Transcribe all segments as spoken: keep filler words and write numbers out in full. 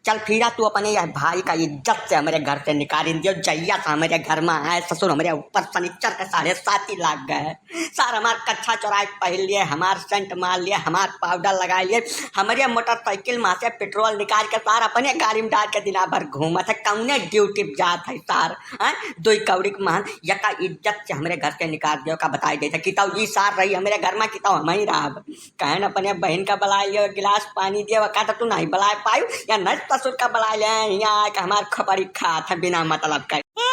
चल फिरा तू अपने यह भाई का इज्जत से हमरे घर से निकाल दियो। जहिया से हमरे घर मा आए ससुर, हमरे ऊपर सनिचर के साढ़े साती लाग गए। सार हमार कच्छा चोराए के पहिर लिए, हमार सेंट मार लिए, हमार पाउडर लगा लिए, हमरे मोटरसाइकिल मा से पेट्रोल निकाल के सार अपने गाड़ी मा डाल के दिना भर घूमत है। कौने ड्यूटी पे जात है सार? हैं? दुई कौड़ी के महान यका इज्जत से हमरे घर से निकाल दियो का बताई देत है कि तौ ई सार रही हमरे घर मा कि तौ हम ही रहब। कहे न अपने बहिन का बुलाए लियो, गिलास पानी दियो, का तो तू नहीं बुलाए पायू या नहीं ससुर का बुलाए ले, यहाँ आके हमार खोपड़ी खात है बिना मतलब का। ए,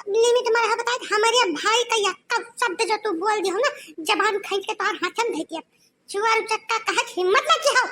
लिमिट में रहा बताए, हमरे भाई का यक्का शब्द जो तू बोल दियो ना, जबान खींच के तोहार हाथ में धइ दिया। चुआ रुचक्का कहत हिम्मत ना की हो।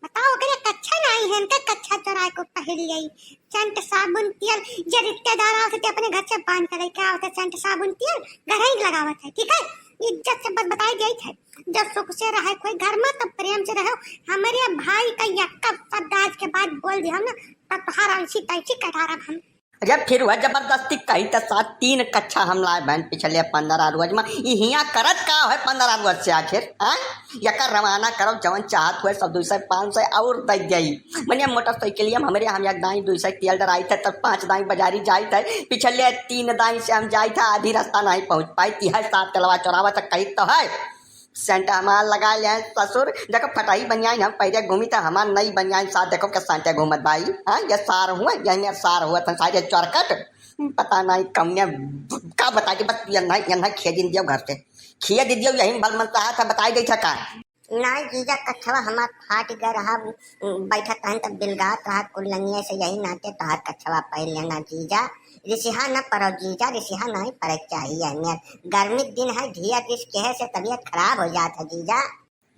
बताओ, ओकरे कच्छा नहीं है, इनका कच्छा चोराए को पहिर लियाई। सेंट, साबुन, तेल, जे रिश्तेदार आवत है, अपने घर से बांध के लेके आवत है, सेंट, साबुन, तेल, घर ही लगावत है, ठीक है? इज्जत से बस बताई देत है। जब सुख से रहे कोई घर में, तब प्रेम से रहो। हमरे भाई का यक्का शब्द आज के बाद बोल दिया ना, तब तोहार ऐसी तैसी कटारब हम। अरे फिर वह जबरदस्ती कही त सार, तीन कच्छा हम लाए बहन पिछले पंद्रह रोज में। ई हियाँ करत का है पंद्रह रोज से आखिर, हाँ? यका रवाना करो, जवन चाहत हुए सब दुई सौ पाँच सौ और दे जाई। मने मोटरसाइकिलिया में हमरे हम एक दाई दुई सौ तेल डराई थे, तब पाँच दाई बाजारी जाई थे। पिछले तीन दाई से हम जाई थे, आधी रास्ता नहीं पहुँच पाई। ती है सार तेलवा चोरावा तक कही तो है। सेंट हमार लगा ले ससुर, देखो फटाई बनियाइन हम पहले घूमी त हमार नई बनियाइन सार, देखो के सेंटे घूमत भाई। हाँ, ये सार हुआ, ये मेरे सार हुआ था सारे चोरकट। पता नहीं कौने का बताई दे, बस ये नहीं, ये नहीं खेदिन दियो घर से। खेदिन दियो, यही बल मन चाहत है, बताई दे था का। नाई जीजा, कछवा हमार फाट गए रहा, बैठत रहन तब बिलगात रहा कुल्लंगिया से, यही नाते तोहार कछवा पहिर लेना जीजा। रिसिहा न परो जीजा, रिसिहा नहीं परे चाहिए। नियर गर्मी दिन है, ढिया रिस कहे से तबीयत खराब हो जात है जीजा।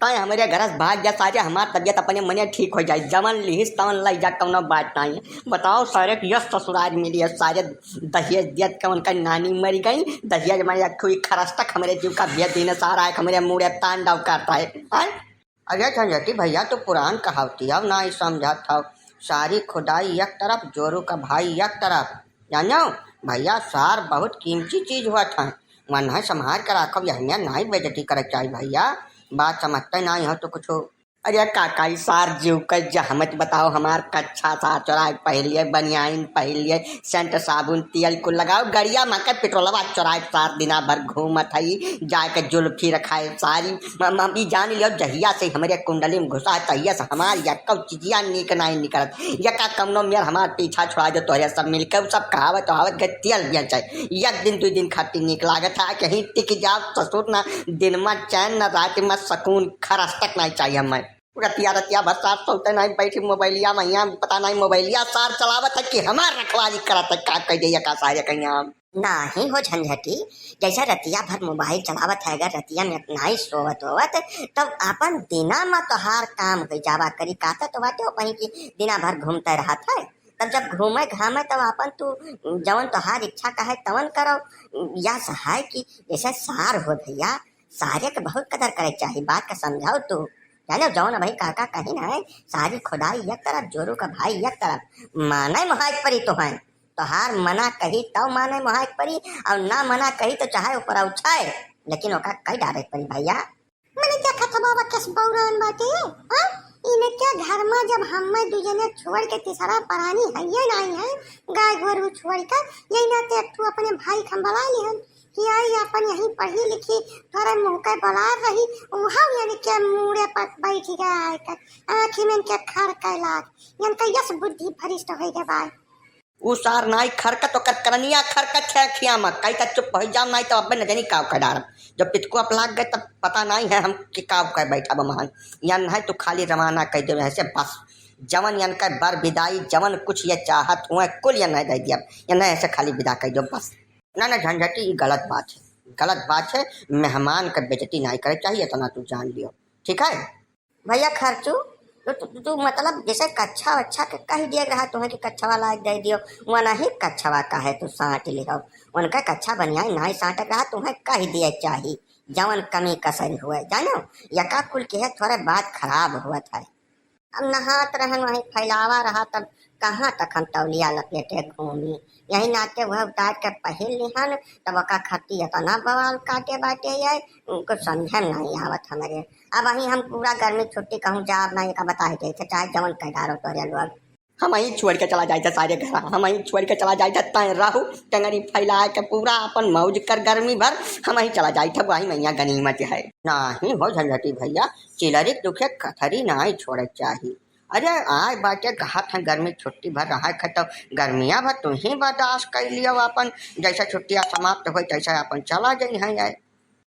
तय हमरे घर से भाग जा सारे, हमार तबीयत अपने मने ठीक हो जाए, जवन लिहिस तवन लई जा, कौनो बात नहीं। बताओ सारे कि यस ससुराल मिली है, सारे दहेज दियत के उनका नानी मर गई, दहेज में एक ठो खरस तक हमरे जीव का भेज देने सारा है, हमरे मुड़े तांडव करता है, हैं? अरे झंझटी भैया, तू पुरान कहावती हव, ना ही समझत हव। सारी खुदाई एक तरफ, जोरू का भाई एक तरफ। जानो भैया, सार बहुत कीमती चीज होत है, वन्हा संभाल के राखब, यहने नाई बेइज्जती करे चाही भैया। बात समझते नाई हो तो कुछ। अरे काका, ई सार जीव के जहमत बताओ, हमार कच्छा सार चोराए पहिर लिए, बनियाइन पहिर लिए, सेंट साबुन तेल कुल लगाओ, गड़िया मा के पेट्रोलवा चोराए सार दिना भर घूमत हई, जाए के जुल्फी रखाए सारी। म-, म-, ई जान लियो, जहिया से हमरे कुंडली में घुसा है, तहिया से हमार यक्को चिजिया नीक नाई निकलत। यका कमनो मेर हमार पीछा छोड़ा जो तोहरे सब मिलके, उ सब कहावत, कहावत गए तेल बेचे। एक दिन, दुई दिन खातिर नीक लागत है, कहीं टिक जाओ ससुर, ना दिन मा चैन, ना रात मा सुकून, खरस तक नाई चाहिए हमें। रतिया, रतिया भर सार सोते नाई बैठी मोबाइलिया मा, यहाँ पता नाई मोबाइलिया सार चलावत है कि हमार रखवाली करत है, का कह दे यका सारे कहीं हम। नाही हो झंझटी, जैसे रतिया भर मोबाइल चलावत है, अगर रतिया में नाई सोवत होवत, तब आपन दिना मा तोहार काम हो जावा करी, काते तो बाटे हो कहीं की दिना भर घूमते रहत है, तब जब घूमे घामे तब आपन तू जवन तोहार इच्छा का है तवन करो, या सहाय की जैसे सार हो भैया, सारे के बहुत कदर करे चाही, बात का समझाओ तू। जाने जौन भाई काका कहीं ना है, सारी खुदाई एक तरफ, जोरू का भाई एक तरफ, माने मोहाइक परी तो है। तोहार मना कही तब माने मोहाइक परी, और ना मना कही तो चाहे ऊपर उछाए, लेकिन ओका कई डारे परी भैया। मने देखत हवा बा कस बौरान बाटे, हाँ? इनके घर में जब हमें दू जने छोड़ के तीसरा प्राणी हइये नाई है, गाय गोरू छोड़ के, यही नाते तू अपने भाई के हम बुला लिहन कि आई अपन यहीं पढ़ी लिखी, तोरे मुँह के बलार रही, उहाँ इनके मूड़े पर बैठ गया है कर, आँखी में इनके खर के लाग, इनका यस बुद्धि भ्रष्ट हो गए बा। उ सार नाई खरकत, ओकर करनिया खरकत है खिया में, कई का चुप हो जाओ, नाई तो अब्बे न जानी काव कर डारब। जब पितको अप लाग गए, तब पता नाई है हम कि काव कर बैठा बा महान। या नहीं तो खाली रवाना कर दे ऐसे बस। जवन यन का बर विदाई, जवन कुछ ये चाहत हुए, कुल यन नहीं दे दिया। या नहीं ऐसे खाली विदा कर दो बस। ना, ना, झंझटी, ई गलत बात है, गलत बात है। मेहमान के बेइज्जती नाई करे चाहिए, इतना तू जान लियो, ठीक है? भैया खर्चू, तू, तू, तू, तू मतलब जैसे कच्छा वच्छा के कह दिए रहा तुम्हें कि कच्छवा लायक दे दियो, वनही कच्छवा काहे तू साट लिहो? उनका कच्छा बनियाई नाई साटे रहा, तुम्हें कह दिए चाही, जवन कमी कसर हुए, जानो? यका कुल के है, थोड़े बात खराब हुआ था। अब नहात रहन वही फैलावा रहा, तब कहाँ तक हम तौलिया लपेटे घूमी? यही नाते वह उतार के पहिर लिहन, तब ओका खातिर इतना बवाल काटे बाटे ये, कुछ समझे में नहीं आवत हमरे। अब वही हम पूरा गर्मी छुट्टी कहूँ जाब ना, एका बताए देते, चाहे जवन कह डारो तोरे लोग। हमहीं छोड़ के चला जाइत है सारे घर, हमहीं छोड़ के चला जाइत है, तैं रहू टंगरी फैलाए के पूरा अपन मौज कर गर्मी भर, हमहीं चला जाइत है, वही मइया गनीमत है। नाहीं हो झंझटी भइया, चिलरी के दुखे कथरी नाहीं छोड़े चाही। अरे आए बाटे कहत हैं गर्मी छुट्टी भर रहा है, तो गर्मिया भर तुहीं बर्दाश्त कर लियो अपन, जैसे छुट्टिया समाप्त होई तैसे अपन चला जाई हैं।